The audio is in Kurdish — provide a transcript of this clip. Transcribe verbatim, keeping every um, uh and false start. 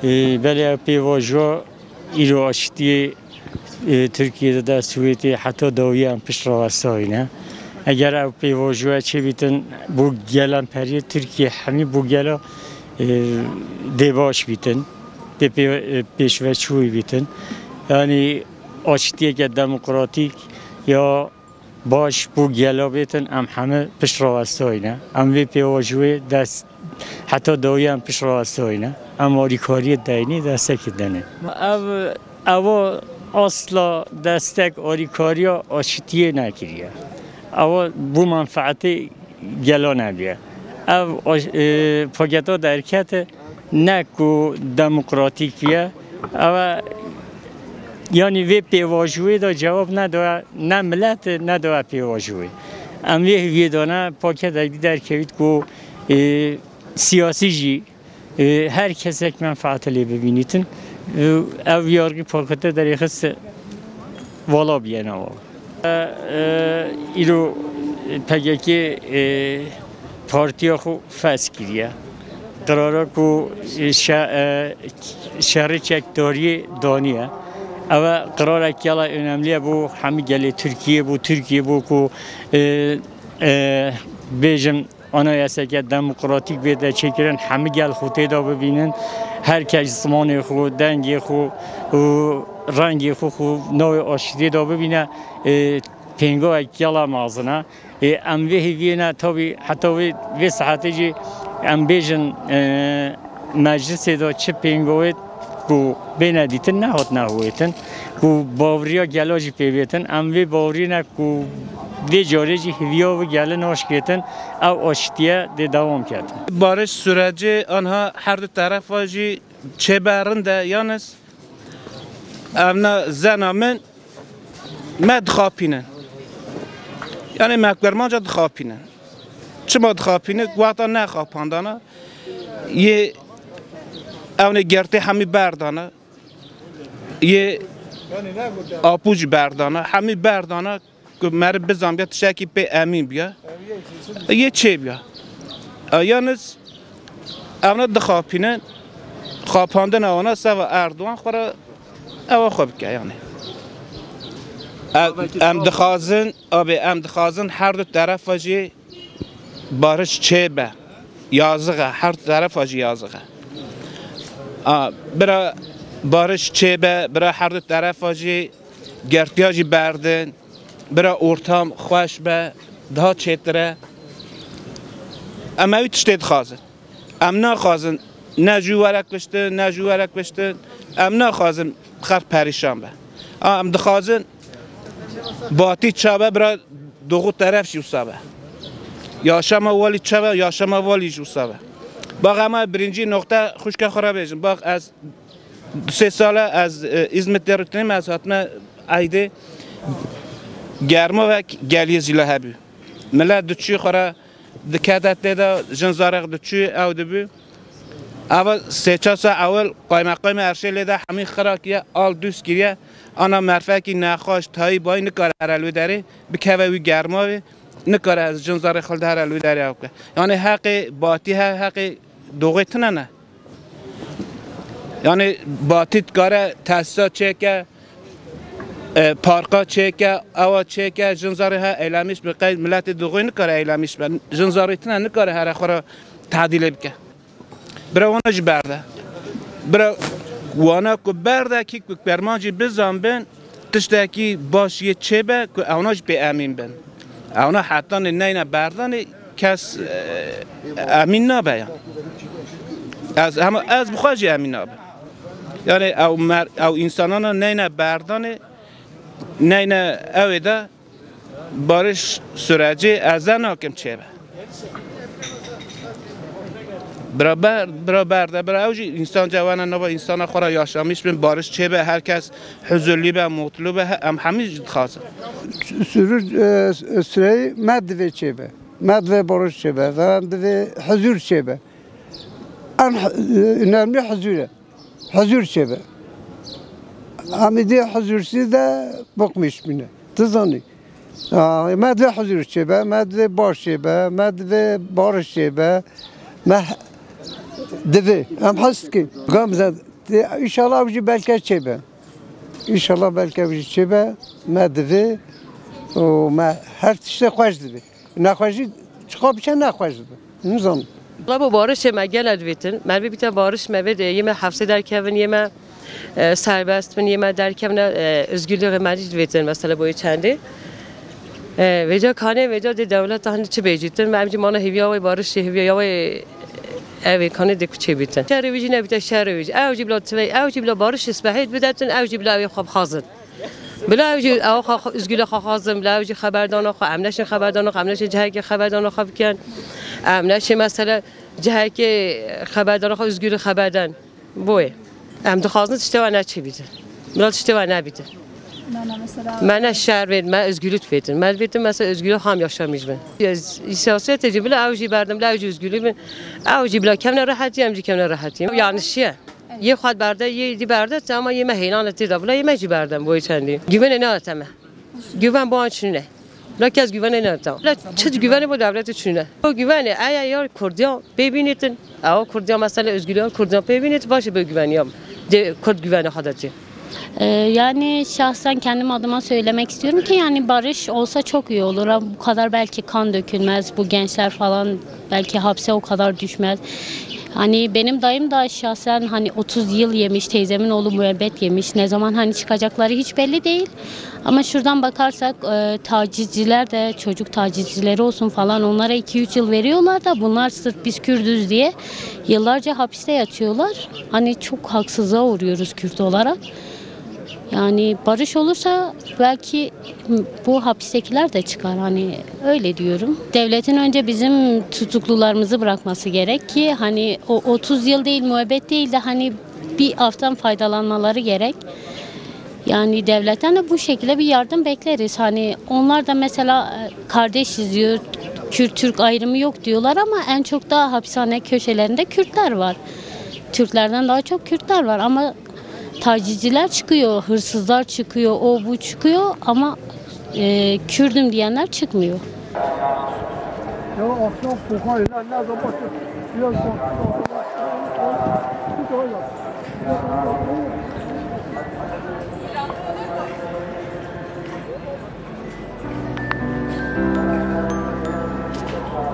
Ê, belê ev pêvajoya îro aşitiyê, ê, Tirkiyê de, Swêdê heta dawiyê em pişt rawestayî ne. Eger ev pêvajoya çêbîtin, bo gelan periyê Tirkiyê hemî bo gela, ê, dê baş bîtin, dê pê-, ê, pêşveçûyî bîtin. Yanî aşitiyeke demokratîk ya baş bo gela bêtin, em heme pişt rawestayî ne. Em vê pêvajoyê dest, heta dawiyê em pişt rawestayî ne. Em alîkariyê deynî, destekê denê. Ev, evo asla destek alîkariya aşitiyê nekiriye. Evo bo menfeetê gela nebiye. Ev aş-, e, paketa derkete ne ku demokratîk biye. Ev e, yanî vê pêvajoyê de cewab nedaye, ne milet, nedaye pêvajoyê. Em vê hêviyê de ne, paketek dî derkevît ku, e, siyasî jî, e, her kesek menfaete lê bibînîtin. E, ev yargî pakete derêxist vala biyene wa. E, e, îro P K K, e, partiya xwe fes kiriye. Qirara ku şe-, e, şerê çekdariyê daniye. Ev e qirarek gela önemli ye bo hemî gelê Tirkiyê, bo Tirkiyê, bo ku, e, e, bêjim, anayaseke demokratîk bête çêkirin, hemî gel xwe tê de bibînin, her kes zimanê xwe, dengê xwe û rengê xwe, xwe navê aşitiyê de bibîne, e, pêngavek gela mezin e. Ê, em vê hêviyê ne, tabî heta vê, vê saetê jî em bêjin, e, meclisê de çi pêngavê ku bêne dîtin nehatine hûyêtin, ku baweriya gela jî pê bêtin. Em vê baweriyê ne ku vê carê jî hêviya wî gelê naşkêtin, ew aşitiye dê dewam ketin. Barış süreci anha her du terefa jî çêbe rind e, yalnız evna zena min me dixapînin. Yani me kermanca dixapînin. Çima dixapînin? Wexta nexapandana, yê ewnê gertê hemî berdana, yê apû jî berdana, hemî berdana ku meriv bizanbiya tiştekî pê emîn biya, yê çêbiya. E, yalnız evna dixapînin, xapandina wana seva Erdogan xwe re ewa xwe bike yani. Em, em dixwazin, abi, em dixwazin her du terefa jî barış çêbe. Yazıq e, her terefa jî yazıq e. A, bira barış çêbe, bira her du terefa jî gertiya jî berdin, bira ortam xweş be, daha çêtir e. Em ew tiştê dixwazin. Em naxwazin ne jû were kuştin, ne jû were kuştin. Em naxwazin xelk perîşan be. A, em dixwazin batî çabe bira doğu teref jî wisa be. Yaşama walî çabe, yaşama walî jî wisa be. Bak, ema birincî noqte xwişka xwe re bêjim. Bak, ez du sê sal e ez, e, Îzmîtê rûtinîm, ez hatime eydê germovek geliyê zîla hebû. Milet diçû xwe re dikete tê de, jin zarek diçû ew dibû. Eva sê çar saet ewil qaymeqamê Erşê lê de hemî xira kiriye, al dûst kiriye. Ana merfekî nexweş, tayî bayî nikare here li wê derê, bikeve wî germavê, nikare ez jin zarê xwe li de here li wê derê ew bike. Yani heqê batî he, heqê doxê tine ne. Yani batî dikare tesisa çêke, e, parka çêke, ewa çêke, jin zarê he eylemîş bi qeyd miletê dixwê nikare eylemîş be. Jin zarê tine nikare here xwe re tadîlê bike. Bira wana jî berde. Bira wana ku berde kî ku kermancî bizan bin, tiştekî baş yê çêbe ku ewna jî pê emîn bin. Ewna hetanê neyne berdanê kes, e, emîn nabe ya. Ez, hema ez bi xwe jî emîn nabim. Yani ew mer-, ew însanana neyne berdanê, neyne ewê de barış süreci ez de nakim çêbe. Bira ber, bira berde, bira ew jî însan cewene nava însana xwe re yaşamîş bin, barış çêbe, her kes huzurlî be, mutlu be, he-, em hemî jî dixwazin. Sürür, e, süreyî me divê çêbe. Me divê barış çêbe. Ve em divê huzur çêbe. En h-, e, önemli huzur e. Huzur çêbe. Em êdî huzursîz de bıkmış bîne. Tu zanî. Aa, me divê huzur çêbe, me divê baş çêbe, me divê barış çêbe, me divê, em hez dikin. Gamze, inşallah ew jî belke çêbe. İnşallah belke ew jî çêbe, me divê û me her tiştê xweş dibê. Nexweşî çiqa biçe nexweş dibe. Nizanim. Valla bu barişê me gele divêtin. Mervê bîte barış me vê de yê me hefsê derkevin, yê me, e, serbest bin, yê me derkevine, e, özgürlüğü me jî divêtin mesela bu çendê. E, vêca kanê vêca dê dewlet hani çi bêjîtin. Me em jî mana hêviya wê barişê, hêviya wê evê kanê dê kuçê bîtin. Şerê wî jî nebîte şerê wî jî. Ew jî bila tivê, ew jî bila barişê spehêt bidetin, ew jî bila ew ê xwe bixwazin. Bila ew jî ew xwe, xwe, Özgürlüğü xwe xwazin, bila ew jî xeberdana xwe, em neşin xeberdana xwe, em neşin cihekê xeberdana xwe bikin. Em neşin mesela cihekê xeberdana xwe, Özgürlüğü xeberdan. Boyê. Em dixwazin tiştê we neçî bîtin. Bila tiştê we nebîtin. Me ne şer bêt, me özgürlük bêtin. Me bêtin mesela özgürlük ham yaşamış bin. Siyasetê jî bila ew jî berdim, bila ew jî özgürlük bin. Ew jî bila kevne rehetî, em jî kevne rehetî. Yani şiye. Yê xwe berde, yê dî berde, ama yê me hêlan e tê de bila, yê me jî berdem bo yê çendî. Güvenê ne ate me. Güven bo an çinine. La kes güvenê ne ate. La çi güvenê bo dewletê çinine. O güvenê eya ya Kurdiya pê bînîtin. Ewa Kurdiya mesela özgürlüğü Kurdiya pê bînît, başê bo güvenî ya. De Kurd güvenê xwe de tê. Ee, yani şahsen kendim adıma söylemek istiyorum ki yani barış olsa çok iyi olur. Ama bu kadar belki kan dökülmez, bu gençler falan belki hapse o kadar düşmez. Hani benim dayım da şahsen hani otuz yıl yemiş, teyzemin oğlu müebbet yemiş. Ne zaman hani çıkacakları hiç belli değil. Ama şuradan bakarsak e, tacizciler de, çocuk tacizcileri olsun falan, onlara iki üç yıl veriyorlar da bunlar sırf biz Kürdüz diye yıllarca hapiste yatıyorlar. Hani çok haksızlığa uğruyoruz Kürt olarak. Yani barış olursa belki bu hapistekiler de çıkar, hani öyle diyorum. Devletin önce bizim tutuklularımızı bırakması gerek ki hani o otuz yıl değil, müebbet değil de hani bir aftan faydalanmaları gerek. Yani devletten de bu şekilde bir yardım bekleriz. Hani onlar da mesela e, kardeşiz diyor, Kürt Türk ayrımı yok diyorlar ama en çok da hapishane köşelerinde Kürtler var. Türklerden daha çok Kürtler var ama tacizciler çıkıyor, hırsızlar çıkıyor, o bu çıkıyor ama e, Kürdüm diyenler çıkmıyor. Ya akşam kokayım lan, ne zaman biraz